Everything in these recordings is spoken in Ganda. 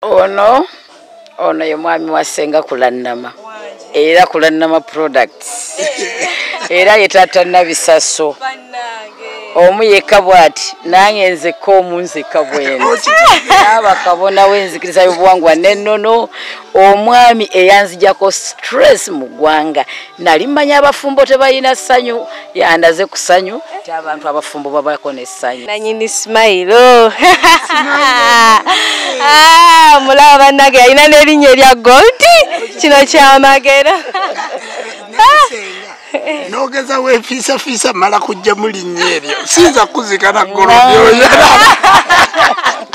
Ono ye mwami wa Ssenga Kulannama, era Kulannama Products, era ye taata Nabisaso. Omu yekka bw'ati, nange nzekka omu nzekka bweno. Naaba kabona w'enzikiriza y'obuwangwa n'ennono, omwami eyanzijako stress mu ggwanga. Nali mmanyi abafumbo tebalina ssanyu, yandaze ku ssanyu, nti abantu abafumbo babako n'essanyu. Nanyini smile. Ah, mulaba bannange alina n'erinnya erya gold. Kino kyamagero. Nogeza weefiisafiisa mala kujjamu linnya eryo, siyinza kuzika na ggolobyoyo.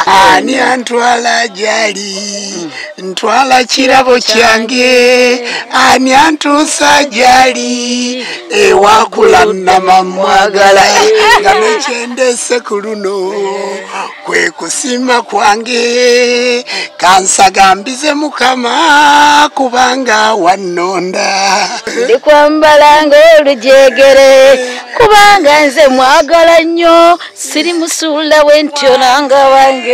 Ani antwala gyali, ntwala kirabo kyange, ani antuusa gyali, ewa Kulannama mwagala, nga nekyendese ku luno kwe kusiima kwange, kansagambize Mukama kubanga wannonda. Ndikwambala ng'olujegere kubanga nze mwagala nnyo, siri musuula wentyo nanga wange.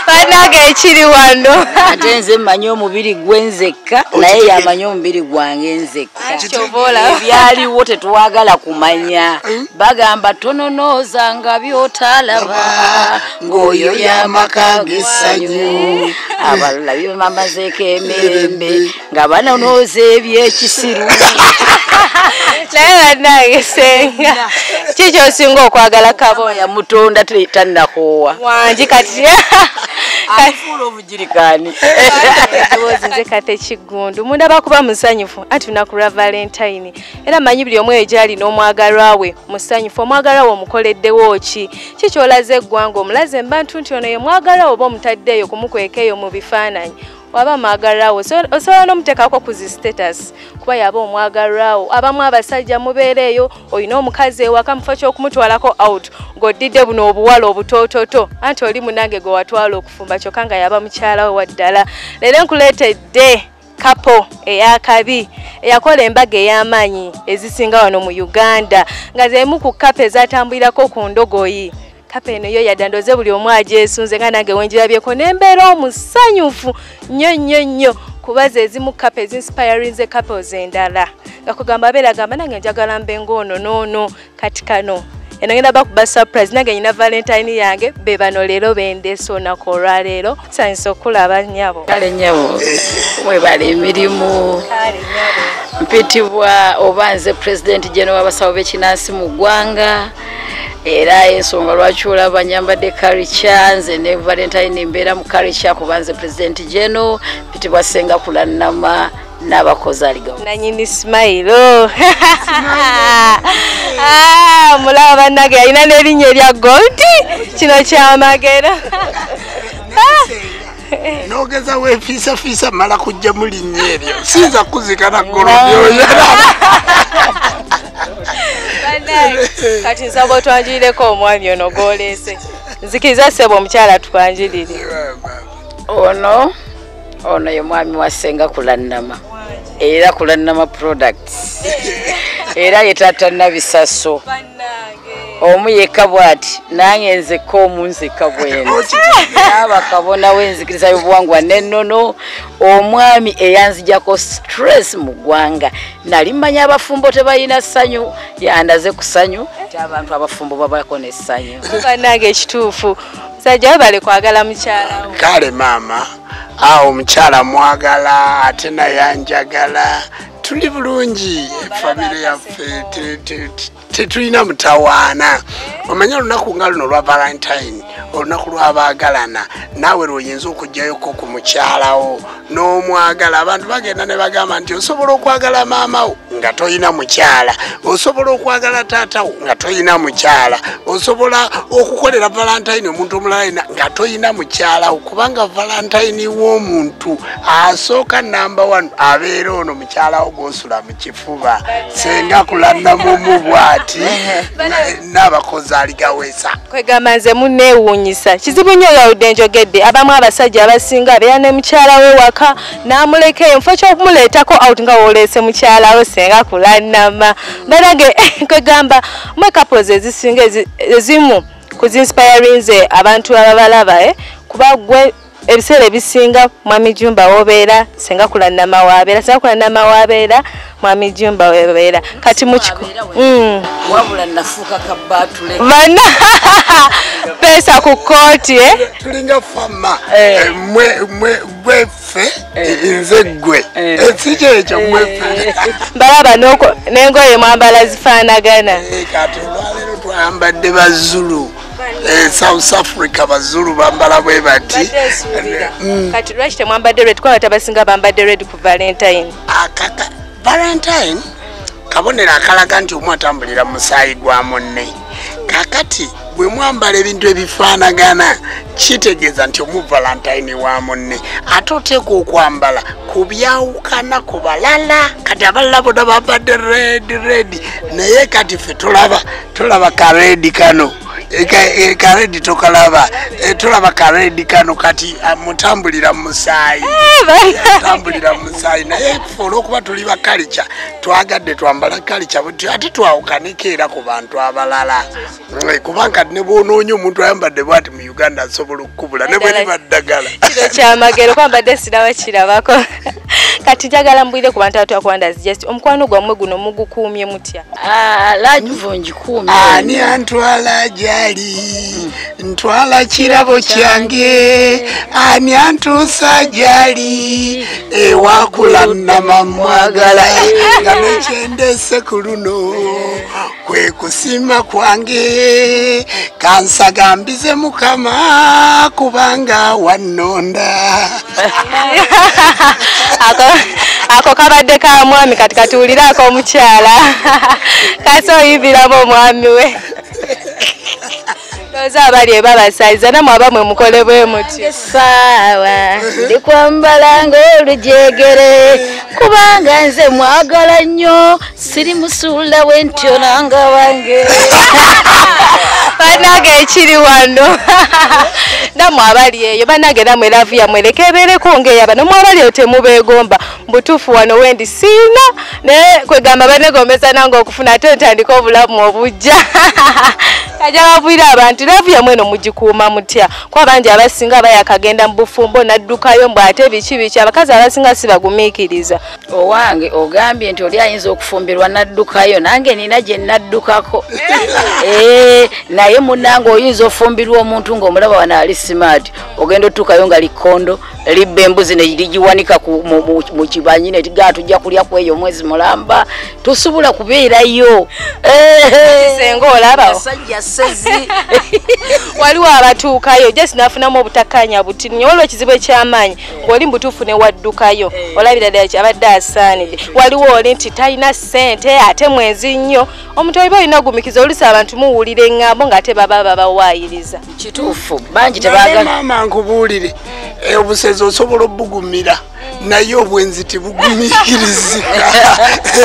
Bannange ekiri wano. Ate nze mmanyi omubiri gwe nzekka, naye yamanyi omubiri gwange nzekka. Ebyaliwo tetwagala kumanya. Bagamba tononoozanga by'otalaba, ng'oyo y'amaka g'essanyu. Abalala bibamazeeko emirembe nga banonooza ebyekisiru. Naye bannange Ssenga, ki ky'osinga okwagala kabona? Yamutonda tannakoowa. Wangi kati. Afuula obugirikaani. Eddoboozi nze Kate Kiggundu. Mundaba kuba musanyufu anti lunaku lwa Valentine. Era mmanyi buli omu eyo gy'ali n'omwagalwa we musanyufu. Omwagalwa we omukoleddewo ki? Ki ky'olaze eggwanga? Omulaze embantu nti ono ye mwagalwa we oba omutaddeeyo kumukweka eyo mu bifaananyi? Waba mwagalwa wo, osobola n'omuteekako ku zi status kuba yaba omwagalwa wo. Abamu abasajja mubeera eyo, olina omukazi ewaka, mu kifo ky'okumutwalako out ng'oddidde buno obuwala obutoototo, anti oli munnange gwe watwala okufumba kyokka nga yaba mukyala we waddala. Leero nkuleetedde couple ey'akabi eyakola embaga ey'amaanyi ezisinga wano mu Uganda, nga z'emu ku couple ezatambulirako ku ndogoyi. Couple eno yo yadda ndoze buli omu agyesunze, nga nange wengirabyeko nembeera omusanyufu nnyo nnyo nnyo, kuba ze ezimu couple ezinspirinze couples endala, nga kugamba abeera agamba nange njagala mbe ng'ono n'ono. Kati kano eno ngenda bakuba surprise, nange nyina Valentine yange, be bano leero bendeese olunaku olwaleero. Nsanyusa okulaba nnyabo. Kale nnyabo, mwebale emirimu. Mpitibwa oba nze President General w'abasawo b'ekinansi mu ggwanga, era ensonga lwaki olaba nyambadde karica, nze ne Valentine mbeera mu karica kuba nze President General. Mpitibwa Ssenga Kulannama n'abakozi aligawo. Nanyini smile. Ah, mulaba bannange alina n'erinnya erya gold. Kino kyamagero. Nogeza weefiisafiisa mala kujjamu linnya eryo, siyinza kuzika na ggolobyoyo. Kati nsaba otwanjulireko omwami ono gw'oleese. Nzikiriza ssebo omukyala tukwanjulire. Ono ye mwami wa Ssenga Kulannama, era Kulannama Products, era ye taata Nabisaso. Omu yekka bw'ati, nange nzekka omu nzekka bweno. Naaba kabona w'enzikiriza y'obuwangwa n'ennono, omwami eyanzijako stress mu ggwanga. Nali mmanyi abafumbo tebalina ssanyu, yandaze ku ssanyu, nti abantu abafumbo babako n'essanyu. Bannange ekituufu, musajja webale kwagala mukyala wo. Kale maama, awo omukyala mwagala ate naye anjagala, tuli bulungi, famire yaffe tetulina mutawaana. Omanye olunaku nga luno olwa Valentine, olunaku lw'abaagalana, naawe lw'oyinza okuggyayoko ku mukyalawo n'omwagala. Abantu bagenda ne bagamba nti osobola okwagala maama wo nga toyina mukyala, osobola okwagala taata wo nga toyina mukyala, osobola okukolera Valentine omuntu omulala yenna nga toyina mukyala wo, kubanga Valentine w'omuntu asooka namba 1 abeera ono mukyala wo gw'osula mu kifuba. Ssenga Kulannama omu bw'ati n'abakozi aligaweesa. Kwegamba nze munneewuunyisa, kizibu nnyo yawudde njogedde. Abamu abasajja abasinga abeera ne mukyala we waka n'amuleka eyo, mu kifo ky'okumuleetako out nga w'oleese mukyala wo Ssenga Kulannama. Bannange kwegamba mwe couples ezisinga ezimu kuzinspirinze abantu ababalaba Kuba gwe ebiseera ebisinga Mwami Jumba wobeera, Senga Kulannama wabeera, Senga Kulannama wabeera, Mwami Jumba webeera. Kati mukiko wabula nafuuka kabaatule bana pesa ku kkooti tulinga fama mwe gwe ffe nze gwe si kyekyo mwe ffe mbalaba n'engoye mwambala zifaanagana. Kati olwaleero twambadde Bazulu. South Africa Bazulu bambala bwe bati. Kati lwaki temwambadde red? Kuba abasinga bambadde red ku Valentine. Akaka Valentine kabonero akalaga nti omu atambulira musaayi gwa munne. Kakati bwe mwambala ebintu ebifaanagana kitegeeza nti omu Valentine wa munne. Ate oteekwa okwambala kubyawukana ku balala. Kati abalala bonna bambadde red red, naye kati ffe tulaba ka red kano. Karedi tokalaba, tulaba karedi kano. Kati mutambulira musaayi, mutambulira musaayi. Naye ffe olw'okuba tuli ba culture twagadde twambala culture ate twawukaneko era ku bantu abalala, kubanga ne bw'onoonya omuntu ayambadde bw'ati mu Uganda asobola okukubula ne bwe liba ddagala. Kino kyamagero kwambadde siraba kirabako. Kati njagala mbwire ku bantu abatwakuwandazi just omukwano gwammwe guno mugukuumye mutya? Laavu ngikuumye. Ani antwala gyali, ntwala kirabo kyange, ani antuusa gyali, ewakulannama mwagala, nga nekyendese ku luno kwe kusiima kwange, kansagambize Mukama kubanga wannonda. Ako kabadde ka mwami, kati katuwulirako omukyala kasi oyimbiramu omwami we. Ndowooza abali ebabasayiza nammwe abamwe mukole bwe mutyo. Essaawa ndikwambala ng'olujegere, kubanga nze mwagala nnyo, siri musuula bwe ntyo nanga wange. Bannange ekiri wano nammwe abali eyo bannange nammwe laavu yammwe leka ebeereko ng'eyabano. Mmwe abali eyo temubeegomba. Mbutuufu wano wendi siina, naye kwegamba banegombesa nange okufuna ate ntandika obulamu obujja. Kajja babuulira abantu laavu yammwe eno mugikuuma mutya? Kuba bangi abasinga bayakagenda mu bufumbo n'addukayo mbu ate biki biki, abakazi abasinga si bagumiikiriza. Owange ogambye nti oli ayinza okufumbirwa n'addukayo, nange nina gye naddukako. Naye munnange oyinza ofumbirwa omuntu ng'omulaba wano ali smart, ogenda otuukayo nga likkondo libba embuzi ne ligiwanika mu kibanyi ne ligaa tujja kulya ku eyo omwezi mulamba, tosobola kubeerayo. Senga olaba Basajja sezi. Waliwo abatuukayo just nafunamu obutakkaanya butini, waliwo ekizibu eky'amaanyi ng'oli mubutuufu ne waddukayo olabira ddala abadde asaanidde. Waliwo oli nti talina ssente ate mwenzi nnyo. Omuntu oba olina ogumikiza, oluusi abantu muwulira eŋŋambo ng'ate baba babawaayiriza. Kituufu bangi tebaagala. Maama nkubuulire, obusezi osobola obbugumira naye obwenzi tebugumiikirizika.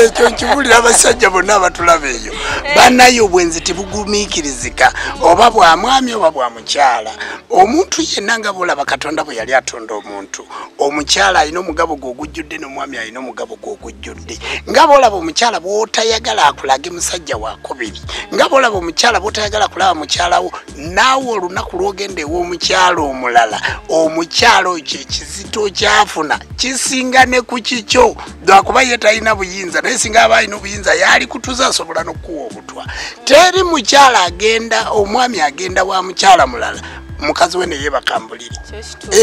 Ekyo nkibuulira abasajja bonna abatulaba eyo, bannaye obwenzi tebugumiikirizika, oba bwa mwami oba bwa mukyala. Omuntu yenna nga bw'olaba Katonda bwe yali atonda omuntu, omukyala alina omugabo gwe ogujjudde n'omwami alina omugabo gwe ogujjudde. Nga bw'olaba omukyala bw'otayagala akulage musajja wakubiri, nga bw'olaba omukyala bw'otayagala kulaba mukyala wo, naawe olunaku lw'ogenda ew'omukyala omulala, omukyala oyo kyekizito kyafuna kisinga ne ku kikyo, lwakuba ye talina buyinza, naye singa aba alina obuyinza yali kutuza asobola n'okukuwa obutwa. Teri mukyala agenda, omwami agenda wa mukyala mulala, mukazi we ne yeebakambulire.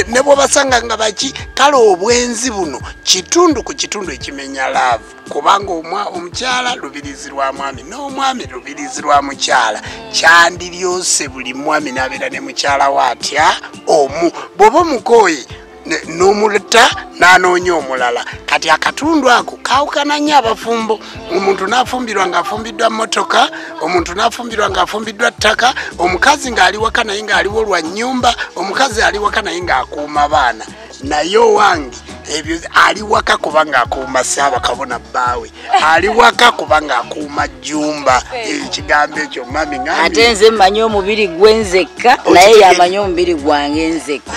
Ne bw'obasanga nga baki, kale obwenzi buno kitundu ku kitundu ekimenya laavu, kubanga omukyala lubirizi lwa mwami n'omwami lubirizi lwa mukyala. Kyandiryose buli mwami n'abeera ne mukyala we atya omu. Bw'oba omukooye n'omuleta n'anoonya omulala. Kati akatundu ako kaawukana nnyo abafumbo. Omuntu n'afumbirwa ng'afumbiddwa mmotoka, omuntu n'afumbirwa ng'afumbiddwa ttaka, omukazi ng'ali waka naye ng'aliwo lwa nnyumba, omukazi ali waka naye ng'akuuma baana. Naye owange Ebyo ali waka kubanga akuuma Ssaabakabona bbaawe, ali waka kubanga akuuma Jjumba. Ekigambo ekyo mami ngambi. Ate nze mmanyi omubiri gwe nzekka, naye yamanyi omubiri gwange nzekka.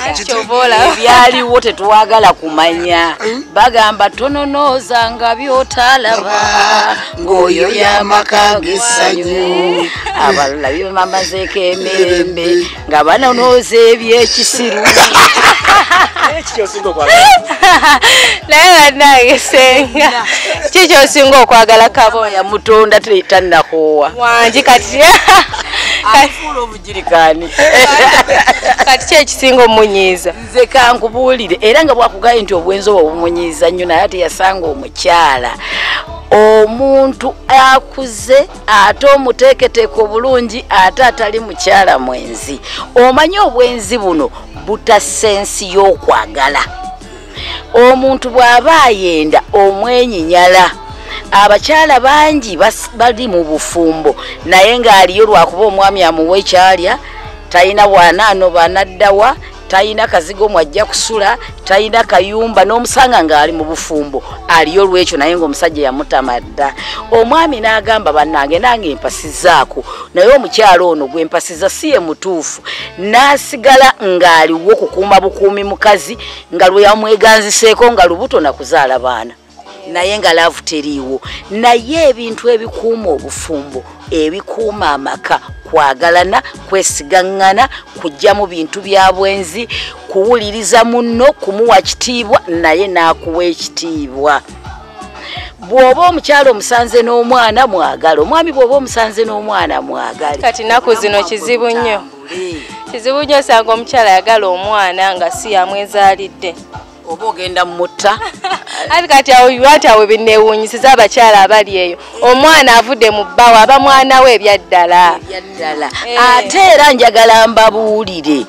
Ebyaliwo tetwagala kumanya. Bagamba tononoozanga by'otalaba, ng'oyo y'amaka g'essanyu. Abalala bibamamazeeko emirembe nga banonooza ebyekisiru. Naye bannange senga, ki ky'osinga okwagala kabona? Yamutonda tannakoowa. Wangi kati afuula obugirikaani. Kati ki ekisinga omunyiiza? Nze kankubuulire, era nga bwakugambye nti obwenzi obwo bumunyiiza nnyo, naye ate yasanga omukyala omuntu akuze ate omuteeketeeke obulungi ate atali mukyala mwenzi. Omanyi obwenzi buno buta sensi y'okwagala. Omuntu bw'aba ayenda omwenyinyala. Abakyala bangi bali mu bufumbo naye ng'aliyo lwakuba omwami amuwa ekyalya, talina bw'anaano banaddawa, talina kazigo mwajja kusula, talina kayumba, n'omusanga ng'ali mu bufumbo aliyo lwekyo naye ng'omusajja yamutama dda. Omwami n'agamba bannange nange mpasizaako, naye omukyala ono gwe mpasiza si ye mutuufu, n'asigala ng'aliwo kukuuma bukuumi mukazi nga lwe yamweganziseeko nga lubuto na kuzaala baana, naye nga laavu teriiwo. Naye ebintu ebikuuma obufumbo, ebikuuma amaka, kwagalana, kwesigaŋŋana, kujja mu bintu bya bwenzi, kuwuliriza munno, kumuwa kitiibwa naye n'akuwa ekitiibwa. Bw'oba omukyala omusanze n'omwana mwagala, omwami bw'oba omusanze n'omwana mwagala. Kati nnaku zino kizibu nnyo, kizibu nnyo osanga omukyala ayagala omwana nga si yamwezaalidde. Oba ogenda mutta. Ati kati awo binneewuunyisiza abakyala abali eyo. Omwana avudde mu bbawo aba mwana we ebyaddala. Ate era njagala mbabuulire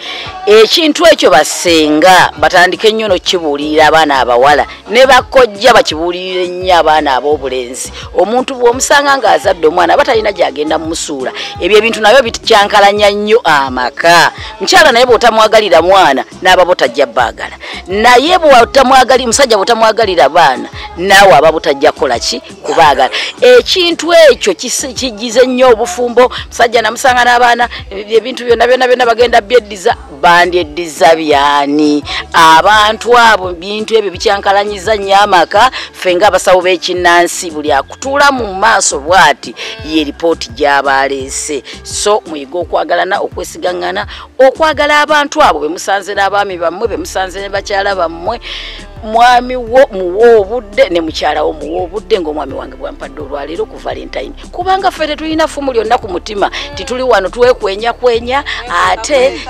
ekintu ekyo basenga batandike nnyo n'okibuulirira abaana abawala ne bakojja bakibuulirire nnyo abaana ab'obulenzi. Omuntu bw'omusanga ng'azadde omwana aba talina gy'agenda mmusuula. Ebyo ebintu nabyo bikyankalanya nnyo amaka. Mukyala naye bw'otamwagalira mwana n'ababo tajja baagala. Naye bw'otamwagalira musajja bw'otamwagalira baana naawe aba butajja kukola ki kubaagala. Ekintu ekyo kigize nnyo obufumbo. Musajja namusanga n'abaana ebintu byonna byonna byonna bagenda byeddiza, bandyeddiza byani? Abantu abo bintu ebyo bikyankalanyiza nnyo amaka. Ffe ng'abasawo b'ekinnansi buli akutuula mu maaso bw'ati ye lipooti gy'aba aleese. So muyige okwagalana, okwesigaŋŋana, okwagala abantu abo be musanze n'abaami bammwe, be musanze ne bakyala bammwe. Mwami wo muwe obudde ne mukyala wo muwe obudde ng'omwami wange bwampadde olwaleero ku Valentine, kubanga ffe tetulina ffumu lyonna ku mutima, tituli wano twekwenyakwenya ate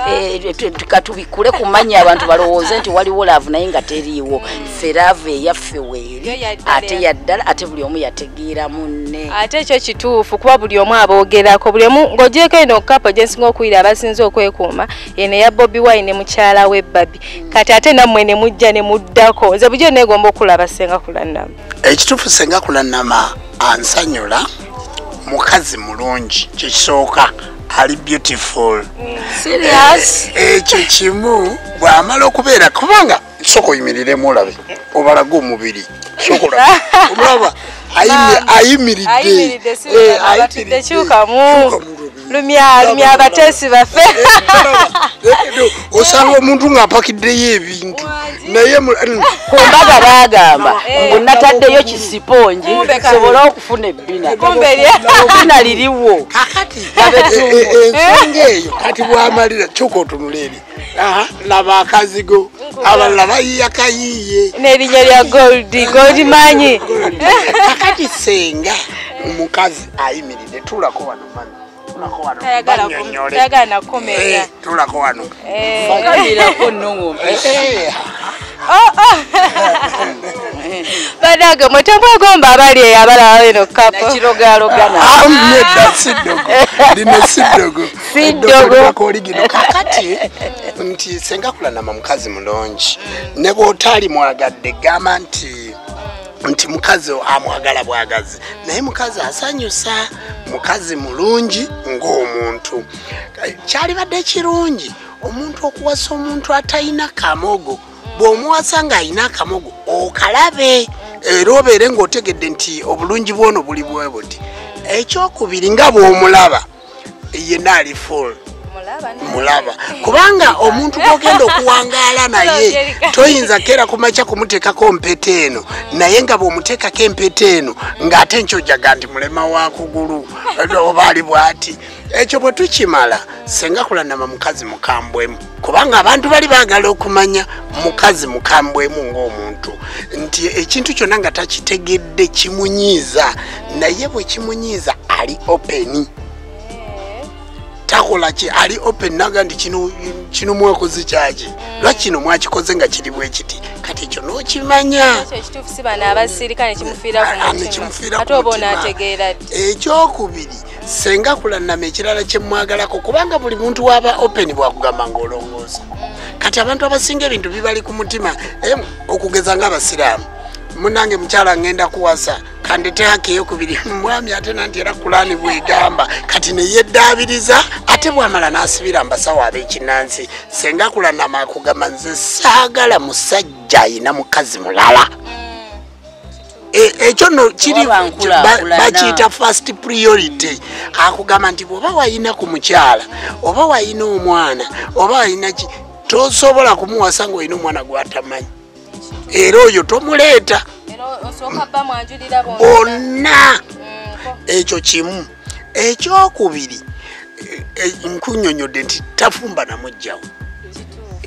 katubikule ku mannya abantu balowooze nti waliwo laavu naye nga teriiwo. Ffe laavu eyaffe weeri ate yaddala, ate buli omu yategeera munne. Ate ekyo kituufu kuba buli omu aboogerako, buli omu ng'ogyeko eno kapo gye nsinga okuyira abasinze okwekuuma eno eya Bobi Wine ne mukyala we Barbie. Kati ate nammwe ne mujja ne muddako. Nze bulijjo neegomba okulaba Ssenga Kulannama. Ekituufu Ssenga Kulannama ansanyula, mukazi mulungi, kyekisooka ali beautiful. Serious? Ekyo kimu bw'amala okubeera kubanga sooka oyimiriremu olabe obalage omubiri, sooka olabe omulaba ayimiridde, kyukamu lumya abateesi baffe. Osanga omuntu ng'apakiddeyo ebintu naye ku mbaga baagamba mbu nataddeyo kisipongi nsobole okufuna ebbina, ebbina liriwo. Kakati ensonga eyo kati bw'amalira kyuka otunula eri, laba akazigo, abalala bayiiya kayiiye n'erinnya lya Gold, Gold manyi. Kakati senga omukazi ayimiridde, tuulako wano mami, tulako wano tayagala nakukomera, tulako wano kamirako nnongombe. Bannange mwe temwegomba abali eyo abalaba eno kapo. Nakirogalogana. Nedda si ddogo, lino si ddogo, si ddogo. Kakati nti Ssenga Kulannama mukazi mulungi, ne bw'otaali mwagadde gamba nti mukazi amwagala bwagazi, naye mukazi asanyusa, mukazi mulungi ng'omuntu. Kyalibadde kirungi omuntu okuwasa omuntu atalina kamogo, Bw'omuwasa ng'alina akamogo okalabe, era obeere ng'otegedde nti obulungi bwono buli bwe buti. Ekyokubiri, nga bw'omulaba yenna ali full mulaba, kubanga omuntu gw'ogenda okuwangaala naye toyinza keera kumakya kumuteekako mpeta eno, naye nga bw'omuteekako empeta eno ng'ate nkyojaga nti mulema wa kugulu oba ali bw'ati. Ekyo bwe tukimala, Senga Kulanama mukazi mukambwemu, kubanga abantu bali baagala okumanya mukazi mukambwemu ng'omuntu nti ekintu kyonna nga takitegedde kimunyiiza, naye bwe kimunyiiza ali open, takola ki, ali open naga nti kino mwakoze kyaki, lwaki kino mwakikoze nga kiri bwe kiti. Kati ekyo n'okimanya. Ekituufu si bano abasirika ne kimufiira ku mutima, ate oba onaategeera ddi? Ekyokubiri, Senga Kulanama ekirala kye mwagalako, kubanga buli muntu waba open bwakugamba ng'olongoosa. Kati abantu abasinga ebintu bibali ku mutima, okugeza ng'abasiraamu, munange mukyala ngenda kuwasa kandete haki eyokubiri, mwami ate nanti era Kulani bwegamba. Kati neyeddaabiriza ate bwamala n'asibira mbasawo ab'ekinansi. Senga Kulanama akugamba nze saagala musajja ayina mukazi mulala. Ekyo nno kiri bakiyita first priority. Akugamba nti bw'oba wayina ku mukyala oba wayina omwana oba wayina ki, tosobola kumuwasa ng'olina omwana gw'atamanyi, era oyo tomuleeta bonna. Ekyo kimu. Ekyokubiri, nkunnyonnyodde nti tafumba na muggyawe,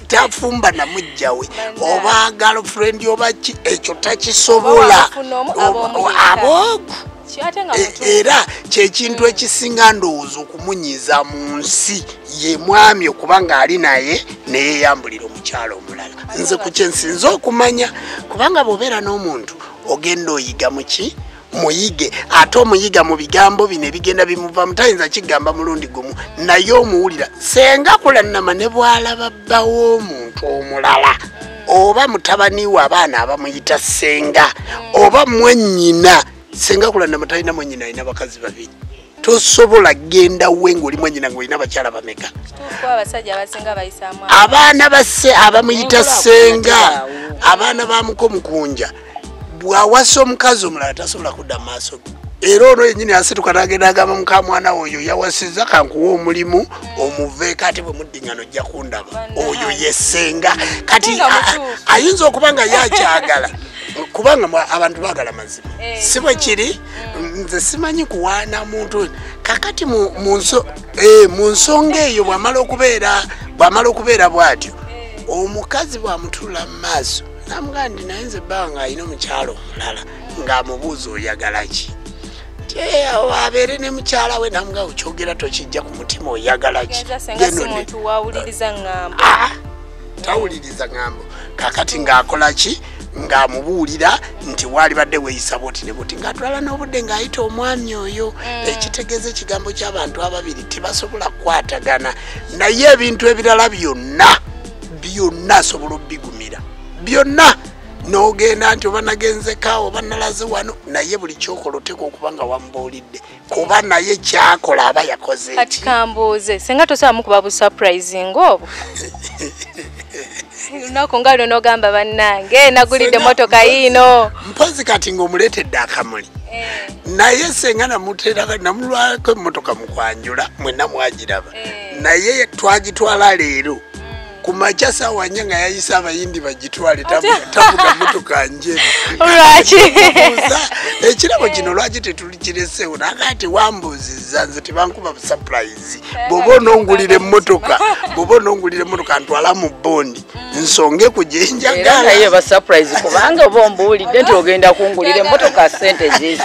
tafumba na muggyawe oba girlfriend oba ki, ekyo takisobola. Aboogu era kyekintu ekisinga ndowooza okumunyiiza mu nsi ye mwami okuba ali naye neyeyambulira omukyala omulala. Nze ku kyensinza okumanya, kubanga bw'obeera n'omuntu ogenda oyiga muki, muyige, ate omuyiga mu bigambo bino ebigenda bimuvamu, tayinza kigamba mulundi gumu naye omuwulira. Senga Kulanama ne bw'alaba bba w'omuntu omulala oba mutabani we, abaana abamuyita senga oba mwennyina, Senga Kulanama talina mwennyina, alina bakazi babiri. Tosobola genda we ng'oli mwennyina ng'olina bakyala bameka. Abaana basse abamuyita senga, abaana ba mukomukunja, bw'awasa omukazi omulala tasobola kudda mu maaso ge. Era ono yennyini asituka n'agenda agamba mukamwana oyo yawasizza kankuwa omulimu omuveeko, ate bwe muddingano ojja kundaba. Oyo ye senga. Kati ayinza okuba nga yakyagala, kubanga abantu baagala mazima, si bwe kiri? Nze simanyi kuwaana muntu. Kakati mu nsonga eyo bw'amala okubeera bw'atyo, omukazi bw'amutuula mu maaso namugamba nti naye nze bbanga alina omukyala omulala, ng'amubuuza oyagala ki, abeere ne mukyala we, namugamba okyogera tokijja ku mutima, oyagala ki? Tawuliriza ŋŋambo. Kakati ng'akola ki? Ng'amubuulira nti waalibadde weeyisa bwoti ne bwoti, ng'atwala n'obudde ng'ayita omwami oyo. Ekitegeeza ekigambo ky'abantu ababiri tebasobola kukwatagana, naye ebintu ebirala byonna byonna asobola obbigumira byonna, n'ogenda nti oba nagenzeka oba nalaze wano, naye buli kyokola oteeka okuba nga wamubuulidde, kuba naye kyakola aba yakoze. Kati kambuuze, senga tosobola mukuba bu surprise ng'obwo lunaku nga luno n'ogamba bannange nagulidde emmotoka yiino, mpozi kati ng'omuleetedde akamuli, naye senga namulwako emmotoka mu kwanjula mwenna mwagiraba, naye twagitwala leero ku makya saawa nnya nga yayise abayindi bagitwale, tavuga mmotoka njeru. Lwaki? Ekirabo kino lwaki tetulikireseewo? Nakati wambuuzizza nze tebankuba surprise. Bw'oba onoongulira emmotoka, bw'oba onoongulira emmotoka ntwala mu bondi nsonge ku gye njagala. Naye ba surprise, kubanga oba ombuulidde nti ogenda kungulira emmotoka ssente ziize.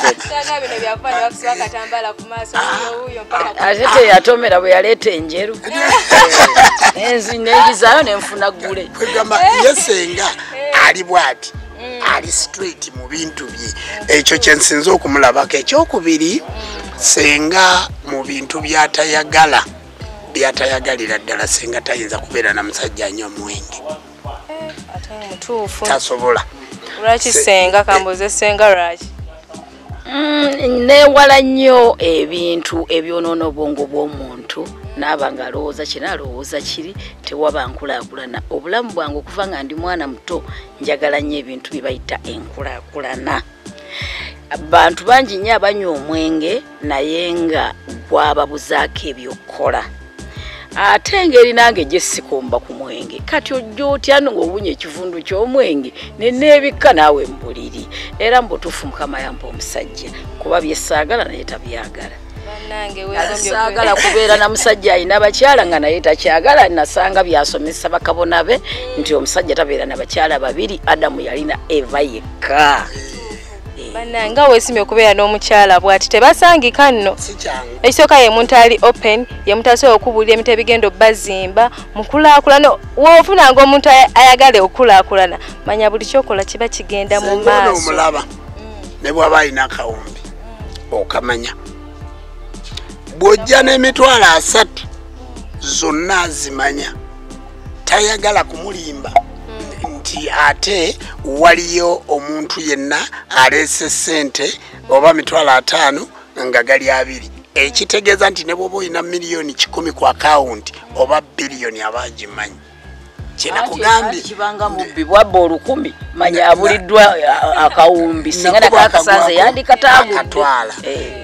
Ate teyatomera bwe yaleeta enjeru. Nengizayo nenfuna gule. Kwegamba ye senga ali bw'ati, ali straight mu bintu bye. Ekyo kye nsinza okumulabako. Ekyokubiri, senga mu bintu by'atayagala, by'atayagalira ddala, senga tayinza kubeera na musajja anywa mwenge. Tasobola. Lwaki senga? Kambuuze senga lwaki? Neewala nnyo ebintu ebyonoona obwongo bw'omuntu. Naaba nga alowooza kino alowooza kiri, tewaba nkulaakulana. Obulamu bwange okuva nga ndi mwana muto njagala nnyo ebintu bye bayita enkulaakulana. Bantu bangi nnyo abanywa omwenge naye nga gwababuzaako ebyokukola. Ate engeri nange gye sikomba ku mwenge, kati ojja otya ng'owunya ekivundu ky'omwenge neneebikka naawe mu buliri. Era mu butuufu Mukama yampa omusajja kuba bye saagala naye tabyagala. Saagala kubeera na musajja alina bakyala nga naye takyagala. Nasanga byasomesa bakabona be nti omusajja tabeera na bakyala babiri, Adamu yalina Eva yekka. Bannange nga weesimye okubeera n'omukyala bw'ati tebasangika nno. Ekisooka ye muntu ali open, ye muntu asobola okubuulira ebintu ebigenda obbazimba mukulaakulana. W'ofunanga omuntu ayagala okulaakulana, manya buli ky'okola kiba kigenda mu maaso. Omulaba ne bw'aba alina akawumbi okamanya. Bw'ojja n'emitwalo 3 zonna azimanya, tayagala kumulimba nti ate waliyo omuntu yenna aleese ssente oba mitwalo 5 nga gali 2, ekitegeeza nti ne bw'oba olina miliyoni 100 ku akawunti oba biliyoni aba agimanyi. Kyenakugambye kibanga mubbi bwabba 1000 manya abuliddwa akawumbi, singa nakakasanze yandikataagudde.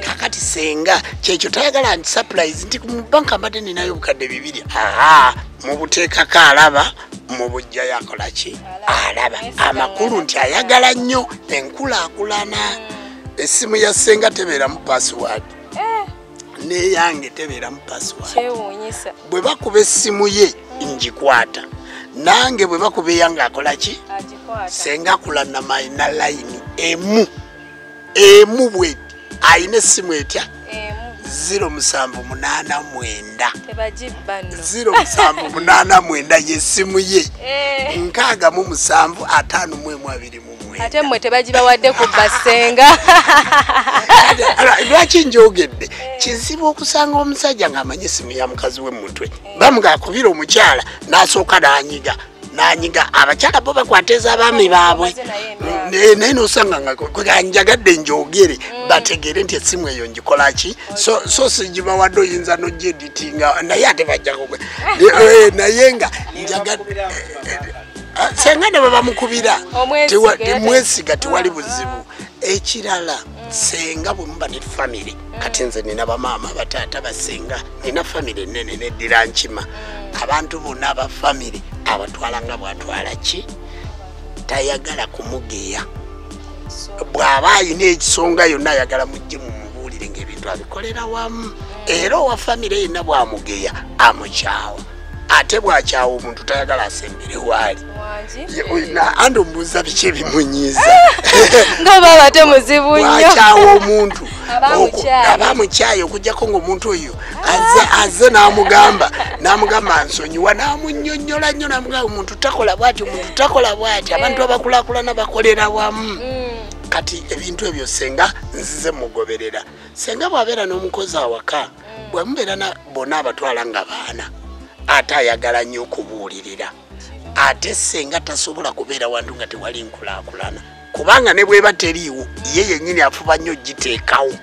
Kakati senga kyekyo tayagala nti surprise nti mu banka mbadde ninayo obukadde 2, aha mubuteekako alaba, mubujja yakola ki alaba. Amakulu nti ayagala nnyo enkulaakulana. Essimu ya senga tebeeramu password, neyange tebeeramu password. Kyewuunyisa. Bwe bakuba essimu ye ngikwata, nange bwe bakuba eyange akola ki? Senga Kulanama alina layini emu emu bweti, alina essimu etya? 0789 0789 yessimu ye 67 5129. Ate mmwe tebagibawadde kubba senga. Lwaki njogedde? Kizibu okusanga omusajja ng'amanyi essimu ya mukazi we mu mutwe. Bamugakubira omukyala n'asooka n'anyiga nanyiga. Abakyala bo bakwateza abaami baabwe, naye nosanga nga njagadde njogere bategere nti essimu eyo ngikola ki. So sigibawadde oyinza n'ogyeditinga naye ate bajja naye nga njagadde senga ne bwe bamukubira mwesiga tewali buzibu. Ekirala senga bwe muba ne famire, kati nze nina bamaama bataata basenga, nina famire nene neddira nkima. Abantu bonna aba famire abatwala nga bwatwala ki, tayagala kumugeya. Bw'aba ayina ekisonga yonna ayagala mujje mumubuulire ng'ebintu abikolera wamu. Era owa famire yenna bw'amugeya amukyawa, ate bw'akyawa omuntu tayagala asembere waali. Andi omubuuza biki ebimunyiiza nga baba temuzibu nnyo. Bw'akyawa omuntu aba amukyaye, okuggyako ng'omuntu oyo azze n'amugamba nsonyiwa, n'amunnyonnyola nnyo, n'amugamba omuntu takola bw'ati, omuntu takola bw'ati. Abantu abakulaakulana bakolera wamu. Kati ebintu ebyo senga nzize mugoberera. Senga bw'abeera n'omukozi awaka, bwe mubeera bonna abatwala nga baana, ate ayagala nnyo okubuulirira. Ate senga tasobola kubeera wantu nga tewali nkulaakulana, kubanga ne bweba teriiwo ye yennyini afuba nnyo giteekawo.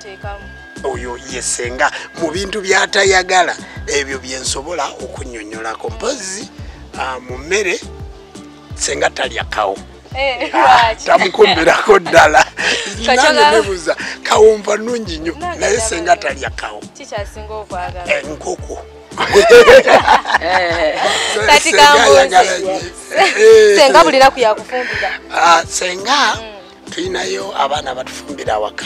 Oyo ye senga mu bintu by'atayagala ebyo bye nsobola okunnyonnyolako. Mpozzi mu mmere senga talya kawo, tamukumbirako ddala. Nange nebuuza kawumva nnungi nnyo naye senga talya kawo. Enkoko. Kati kambuuze, senga buli lunaku yakufumbira? Senga tulinayo abaana batufumbira awaka,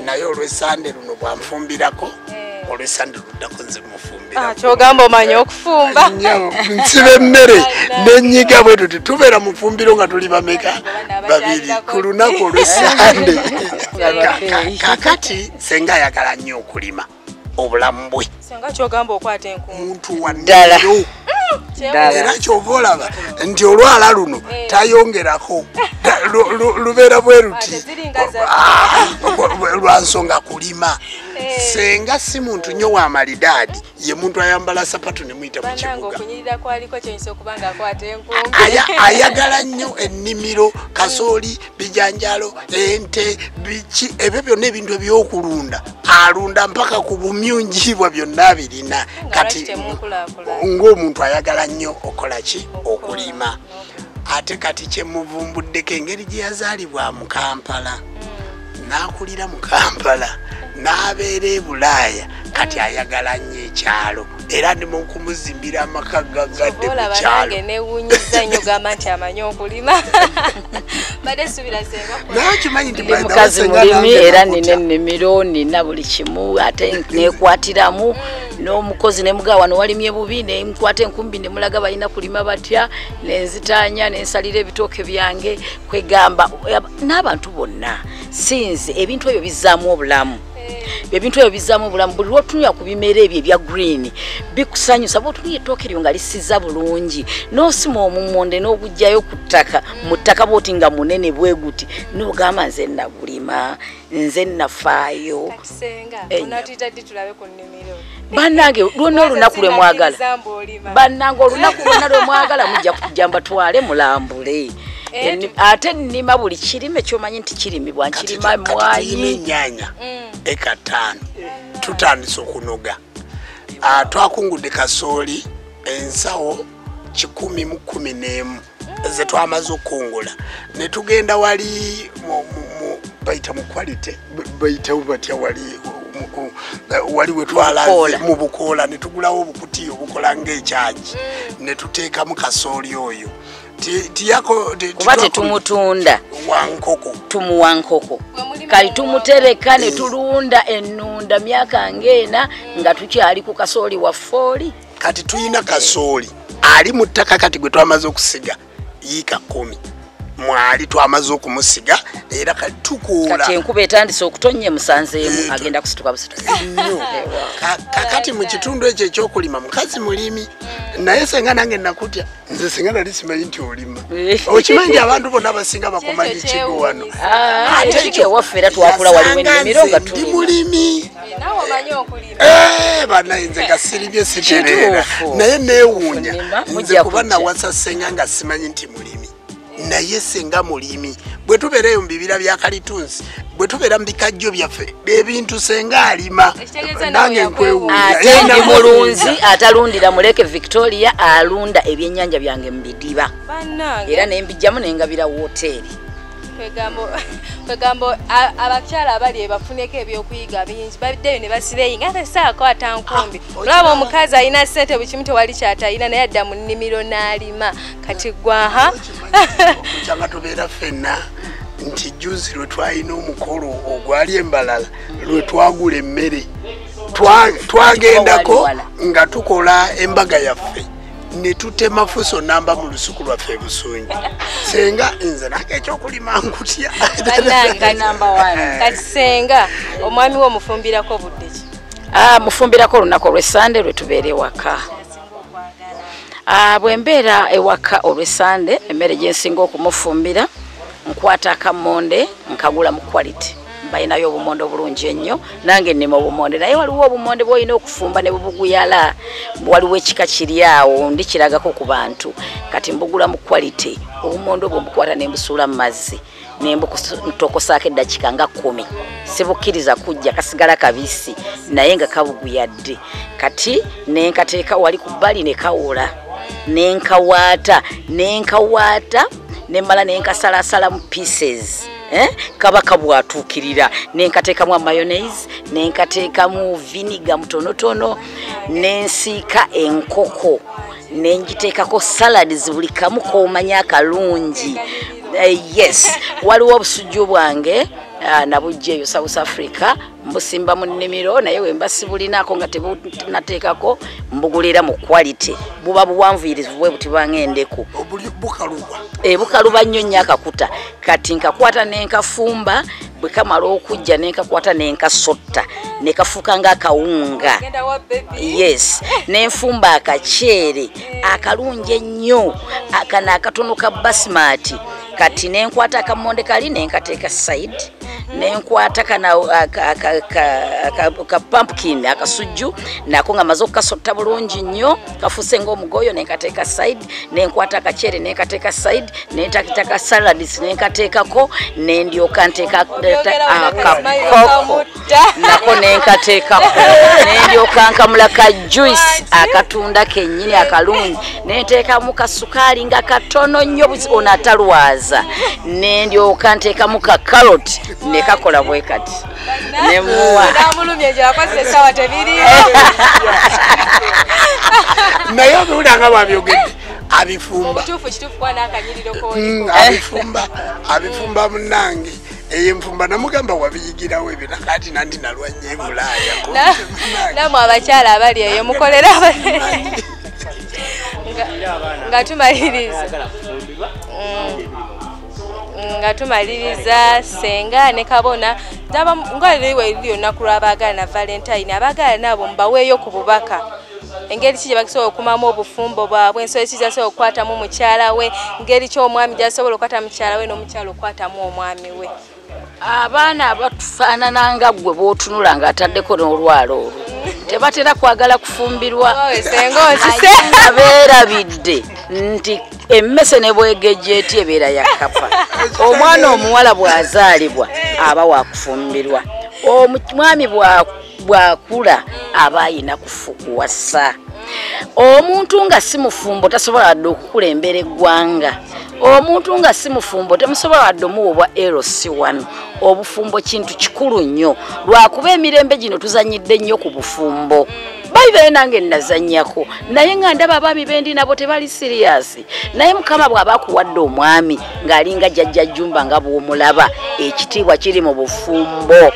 naye olw'essande luno bwanfumbirako, olw'essande luddako nze mufumbira. Kyogamba omanyi okufumba? Nsiba emmere nenyiga bwe tuti tubeera mu fumbiro nga tuli bameka? 2 ku lunaku olw'essande. Kakati senga ayagala nnyo okulima obulamu bwe. Senga kyogamba okwata enkumbi? Muntu wa ddala. Era kyova olaba nti olwala luno tayongerako, lubeera bwe luti lwa nsonga kulima. Senga si muntu nnyo wa malidaadi, ye muntu ayambala sapatu ne muyita mu kibuga. Ayagala nnyo ennimiro, kasooli, bijanjalo, ente, biki, ebyo byonna ebintu ebyokulunda alunda mpaka ku bumyunjibwa byonna birina. Kati ng'omuntu ayagala nnyo okola ki? Okulima. Ate kati kyemuvumbuddeko engeri gye yazaalibwa mu Kampala, n'akulira mu Kampala, n'abeera e Bulaaya, kati ayagala nnyo ekyalo era ndi mu kumuzimbira amaka gaggadde mu kyalo. Newuunyizza nnyo gamba nti amanyi okulima. Badde suubira senga naye okimanyi nti ndi mukazi mulimi era nina ennimiro, nina buli kimu, ate neekwatiramu n'omukozi ne mugaa wano walimye bubi, ne nkwata enkumbi ne mulaga balina kulima batya, nenzitaanya nensalira ebitooke byange. Kwegamba n'abantu bonna sinze ebintu ebyo bizzaamu obulamu. Ebintu ebyo bizzaamu obulamu. Buli lw'otunula ku bimera ebyo ebya green bikusanyusa. Bw'otunula ettooke eryo nga lisiza bulungi, n'osima omummonde n'oguggyayo ku ttaka, mu ttaka bw'oti nga munene bwe guti, n'ogamba nze nagulima, nze nafaayo. Bannange lwonna olunaku lwe mwagala, bannange olunaku lwonna lwe mwagala mujja kujja mbatwale mulambule. Ate nnima buli kirime ky'omanyi nti kirimibwa, nkirima mmwanyi, ennyaanya eka 5 tutandise okunoga. Twakungudde kasooli ensawo 111 ze twamaze okukungula, ne tugenda wali bayita mu quality, bayita batya wali wali we twalaze mu Bukoola, ne tugulawo obukutiya obukola ng'ekyagi ne tuteekamu kasooli oyo. Kuba tetumutunda wankoko, tumuwa nkoko, kali tumutereka ne tulunda ennunda myaka ng'ena nga tukyali ku kasooli waffe oli. Kati tuyina kasooli ali mu ttaka kati gwe twamaze okusiga yiika 10 mwali twamaze okumusiga era kati tukuula. Kati enkuba etandise okutonnya musanzeemu agenda kusituka busituka nnyo. Kakati mu kitundu ekyo ekyokulima mukazi mulimi, naye senga nange nakutya nze senga nali simanyi nti olima. Okimanyi nti abantu bonna abasinga bakomanyi kigo wano. Ate ekyo ewaffe era twakula waliwo ennimiro nga ndi mulimi. Bannaye nze nga siribye sitereera, naye neewuunya nze kuba nawasa senga nga simanyi nti mulimi, naye senga mulimi. Bwe tubeera eyo mu bibira bya kalitunsi, bwe tubeera mu bikajjo byaffe, ebintu senga alima. Nange nkwewuunya. Ate ndi mulunzi atalundira muleke Victoria, alunda ebyennyanja byange mu bidiba era ne mbijjamu ne ngabira wooteeri. Kwegamba abakyala abali bafuneko ebyokuyiga bingi, babiddeyo ne basireyi nga tesaako ata nkumbi. Olaba omukazi alina ssente buli kimu tewali ky'atalina, naye adda mu nnimiro n'alima. Kati gwaha okukyanga tubeera ffenna nti jjuzi lwe twalina omukolo ogwali embalala lwe twagula emmere, twagendako nga tukola embaga yaffe ne tutema fuso namba mu lusuku lwaffe Busunju. Senga nze nange ekyokulima nkutya. Kati senga omwami wo mufumbirako budde ki? Mufumbirako olunaku olw'Essande lwe tubeera ewaka. Bwe mbeera ewaka olw'Essande, emmere gye nsinga okumufumbira, nkwata akammonde nkagula mu quality. Balinayo obumonde obulungi ennyo, nange nnima obumonde, naye waliwo obumonde bw'olina okufumba ne bubuguyala. Waliwo ekika kiri awo ndikiragako ku bantu. Kati mbugula mu quality, obumonde obwo mbukwata ne mbusuula mu mazzi ne mbutokosaako eddakiika nga 10. Sibukkiriza kujja, kasigala kabisi naye nga kabuguyadde. Kati ne nkateeka wali ku bbali ne kawola, ne nkawaata, ne nkawaata ne mmala ne nkasalasalamu pieces. Kaba kabwatuukirira, nenkateekamu mayonnaise, nenkateekamu vinegar mutonotono, nensiika enkoko, nengiteekako salads buli kamu k'omanya akalungi. Yes, waliwo obusujju bwange nabujja eyo South Africa, mbusimba mu nnimiro, naye we mba sibulinaako nga tebunateekako mbugulira mu quality, buba buwanvuyirivu bwe buti bwangendeku. Bukaluba nnyo nnyo akakuta. Kati nkakwata ne nkafumba, bwe kamala okujja ne nkakwata ne nkasotta ne kafuuka ng'akawunga. Yes, ne nfumba akaceere akalungi ennyo, akano akatono ka basmati. Kati ne nkwata akamonde kali ne nkateeka side, Nenkwata kana ka pumpkin akasujju nako nga maze okukasotta bulungi nnyo kafuuse ng'omugoyo, nenkateeka side, nenkwata akacere nenkateeka side, nentakitaka salads nenkateekako, nendyoka nteeka akakoko nako nenkateekako, nendyoka nkamula ka juice akatunda kennyini akalungi, nenteekamu kasukaali nga katono nnyo ono atalwaza, nendyoka nteekamu ka carrot nekakola bwe kati nemuwa. Naye obiwulira nga bwabyogedde abifumba abifumba munnange eyo nfumba namugamba wabiyigirawo ebyo nakati nanti nalwa nnyo e Bulaaya. Namwe abakyala abali eyo mukolera nga tumaliriza senga ne kabona nga liri olunaku lw'abaagala na Valentine, abaagala nabo mubaweeyo ku bubaka engeri ki gye basobola okukumamu obufumbo bwabwe, ensolo ki gy'asobola okukwatamu mukyala we, engeri ki omwami gy'asobola okukwata mukyala we n'omukyala okukwatamu omwami we. Abaana abatufaanana nga ggwe bw'otunula ng'ataddeko n'olwala olwo tebatera kwagala kufumbirwa, nga beerabidde nti emmese ne bwegejja eti ebeera ya kkapa. Omwana omuwala bw'azaalibwa aba wakufumbirwa, omwami bw'akula aba ayina kuwasa. Omuntu nga si mufumbo tasobola wadde okukulembera eggwanga. Omuntu nga si mufumbo temusobola wadde omuwa obwa LC1. Obufumbo kintu kikulu nnyo, lwakuba emirembe gino tuzannyidde nnyo ku bufumbo. Bayibe nange nazannyako naye nga ndaba abaami bendi nabo tebali serious. Naye Mukama bw'aba akuwadde omwami ng'alinga jjajja Jjumba nga bw'omulaba, ekitiibwa kiri mu bufumbo.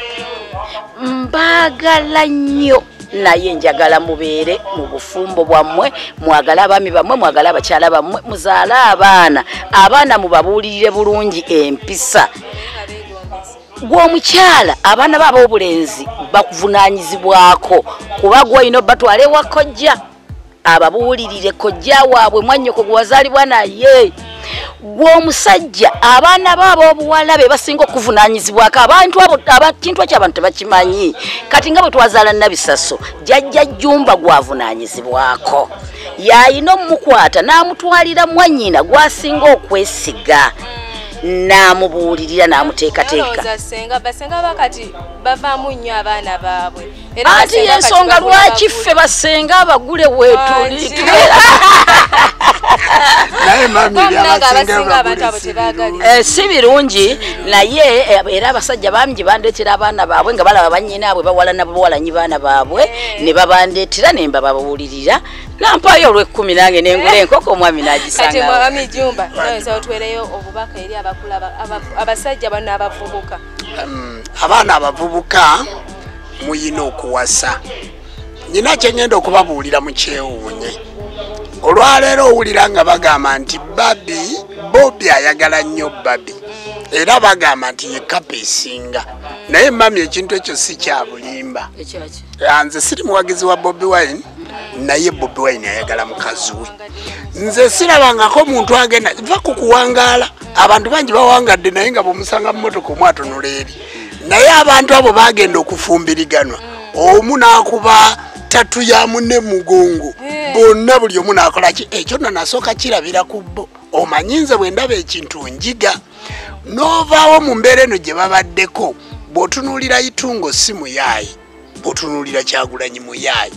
Mbaagala nnyo naye njagala mubeere mu bufumbo bwammwe, mwagale abaami bammwe, mwagale abakyala bammwe, muzaale abaana, abaana mubabuulirire bulungi empisa. Gwe omukyala abaana bo ab'obulenzi bakuvunaanyizibwako kuba gwe olina obatwala ewa kojja ababuulirire kojja waabwe mwannyoko gwe wazaalibwa naye. Gwe omusajja abaana bo ab'obuwala be basinga okuvunaanyizibwako. Abantu abo kintu ekyo abantu tebakimanyi. Kati nga bwe twazaala Nabisaso, jjajja Jjumba gwavunaanyizibwako, yayina omukwata n'amutwalira mwannyina gw'asinga okwesiga, n'amubuulirira n'amuteekateeka. Basenga bakati bavaamu nnyo abaana baabwe. Anti y'ensonga lwaki ffe basenga abagule weetuli. Si birungi naye era abasajja bangi bandeetera abaana baabwe nga balaba bannyinaabwe bawalana buwalanyi baana baabwe ne babandeetera ne mbababuulirira nampaayo olw'ekkumi nange nengula enkoko omwami n'agisanga. Kati mwami Jjumba noyinza otwereyo obubaka eri abasajja bano abavubuka. Abaana abavubuka muyina okuwasa. Nnyina kye ngenda okubabuulira mukyewuunye. Olwaleero owulira nga bagamba nti Babi Bobi ayagala nnyo Babi, era bagamba nti ye kapa esinga. Naye mami ekintu ekyo si kya bulimba. Nze siri muwagizi wa Bobi Wine, naye Bobi Wine ayagala mukazi we. Nze sirabangako omuntu agenda va ku kuwangaala. Abantu bangi bawangadde naye nga bw'omusanga mu mmotoka omwatunula eri. Naye abantu abo bagenda okufumbiriganwa, omu n'akuba tatu ya munne mugongo, bonna buli omu n'akola ki. Ekyo nno nasooka kirabira ku bo. Omanyi nze bwe ndaba ekintu njiga. N'ovaawo mu mbeera eno gye babaddeko, bw'otunuulira Itungo si muyaayi, bw'otunuulira Kyagulanyi muyaayi,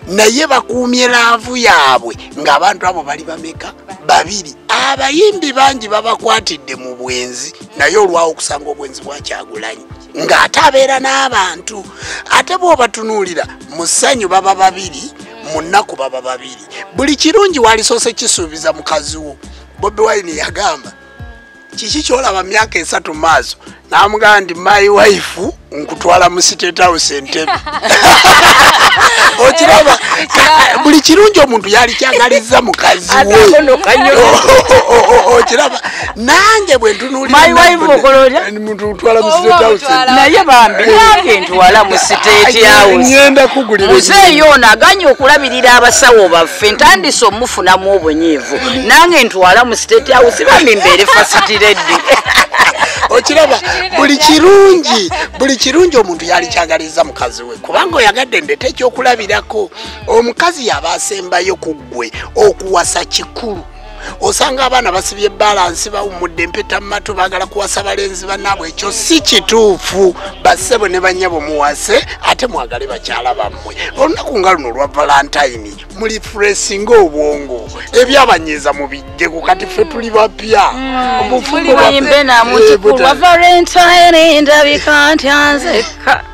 naye bakuumye laavu yaabwe ng'abantu abo bali bameka? Babiri. Abayimbi bangi babakwatidde mu bwenzi, naye olwawo okusanga obwenzi bwa Kyagulanyi ng'ate abeera n'abantu. Ate bw'obatunuulira mu ssanyu baba babiri, mu nnaku baba babiri. Buli kirungi walisoose kisuubiza mukazi wo. Bobi Wine yagamba kiki kyolaba myaka 3 maaso, n'amugamba nti my wife nkutwala mu State House Entebbe. Okiraba buli kirungi omuntu yali kyagalizza mukazi we. Okiraba nange bwe ntunuulira my wife okololya ntutwala mu State House, naye bambi nange ntwala mu State House. Ngenda kugulira muzeeyi ono aganye okulabirira abasawo baffe, ntandise omufunamu obunyiivu. Nange ntwala mu State House bambi mbeere first lady. Okiraba buli kirungi omuntu yali kyagaliza mukazi we, kubanga oyagadde ndete ekyokulabirako. Omukazi yaba asembayo ku ggwe okuwasa kikulu. Osanga abaana basibye balansi bawumudde empeta mu matu baagala kuwasa balenzi bannaabwe. Ekyo si kituufu. Bassebo ne bannyabo muwase ate mwagale bakyala bammwe. Olunaku nga luno olwa Valentine muli furesinga obwongo, ebyabanyiiza mubijjeko. Kati ffe tuli bapya. Muyimbe namuti ku lwa Valentine ndabika ntya nzekka.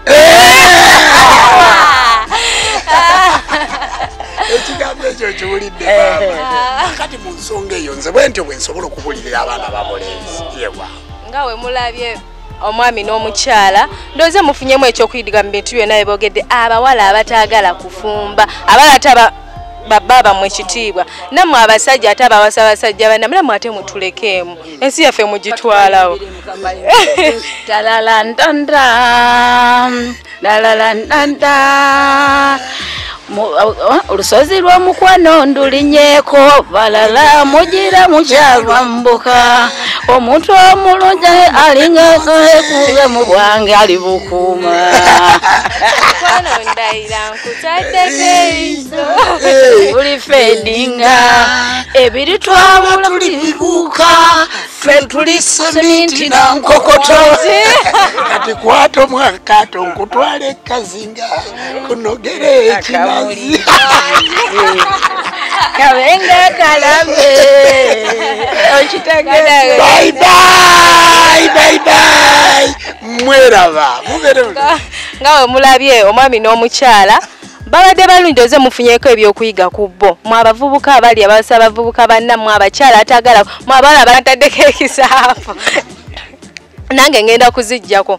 Ekigambo ekyo kiwulidde maama. Kati mu nsonga eyo nze bwe ntyo bwe nsobola okubulirira abaana babulenzi. Yewa nga we mulabye omwami n'omukyala, ndowooza mufunyemu ekyokuyiga mu bintu byonna bye boogedde. Abawala abataagala kufumba, abawala ate babba bammwe ekitiibwa, nammwe abasajja ate abawasa abasajja bannammwe, nammwe ate mutulekeemu ensi yaffe mugitwalawo. Talalandanda lalalandanda olusozi lw'omukwano ndulinyeeko, balala mugira mukyalwambuka. Omuntu omulungi alinga kuge mu bwange alibukuuma. Mukwano ndayira nkutaddeko eriiso. Buli fedinga ebiri twabula tuli bibuuka, ffe tuli seminti na nkokoto. Kati kwata omwakato nkutwala ekazinga kunogere ekinazi. Kabenga kalabe okitegeera. Bye bye bye bye. Mweraba mubere nga we mulabye omwami n'omukyala babadde balungi, oze mufunyeko ebyokuyiga ku bo. Mwe abavubuka abali abawasa abavubuka bannammwe, abakyala ataagala, mwe abawala abantaddeko ekisaafu, nange ngenda kuzijjako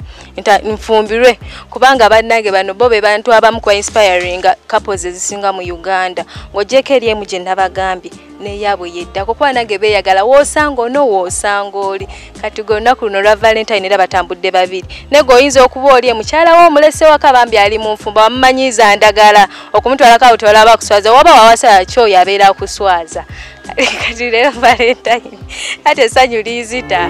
nfumbirwe, kubanga bannange bano bo be bantu abamu kwa inspiring couples ezisinga mu Uganda. Ng'oggyeko eri emu gye nabagambye n'eyaabwe yeddako, kuba nange beeyagala woosanga ono woosanga oli. Kati gwe olunaku luno lwa Valentine era batambudde babiri, naye gwe oyinza okuba oli mukyala wo omulese waka, bambi ali mu nfumba, wamumanyiiza ndagala okumutwalako awo tolaba akuswaza, waba wawasa kyoyo abeera akuswaza. Kati leero Valentine ate essanyu liyizita.